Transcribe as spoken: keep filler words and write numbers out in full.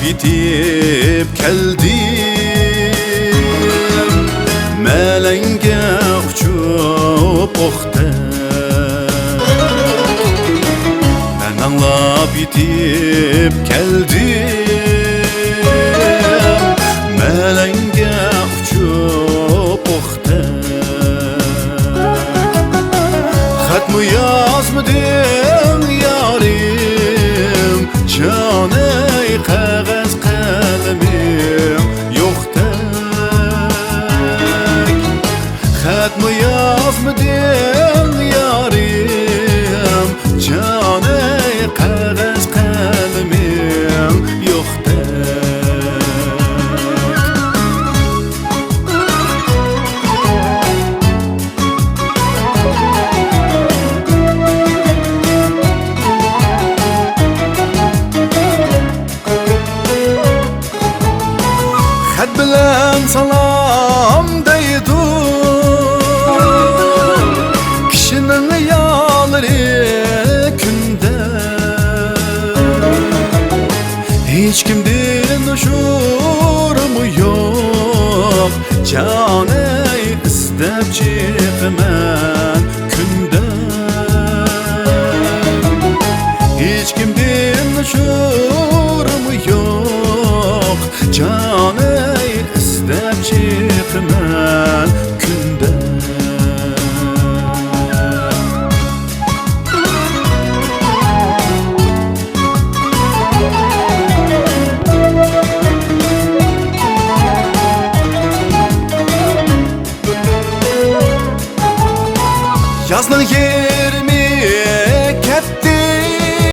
يېتىپ كەلدىم، مەلەڭگە ئۇچۇپ ئوقتەك. مەن ئاڭلاپ يېتىپ كەلدىم، مەلەڭگە ئۇچۇپ ئوقتەك. خەتمۇ يازمىدىڭ يارىم، جانەي قەغەز قەلىمىڭ يوقتەك. خەتمۇ يازمىدىڭ يارىم، جانەي قەغەز قەلىمىڭ يوقتەك. خەت بىلەن سالام دەيدۇ كىشىنىڭ يارى كۈندە. ھېچكىمدىن ئۇچۇرمۇ يوق، جانەي ئىزدەپ چىقىمەن كۈندە. ھېچكىمدىن ئۇچۇرمۇ يوق، جانەي ئىزدەپ چىقىمەن كۈندە. يازنىڭ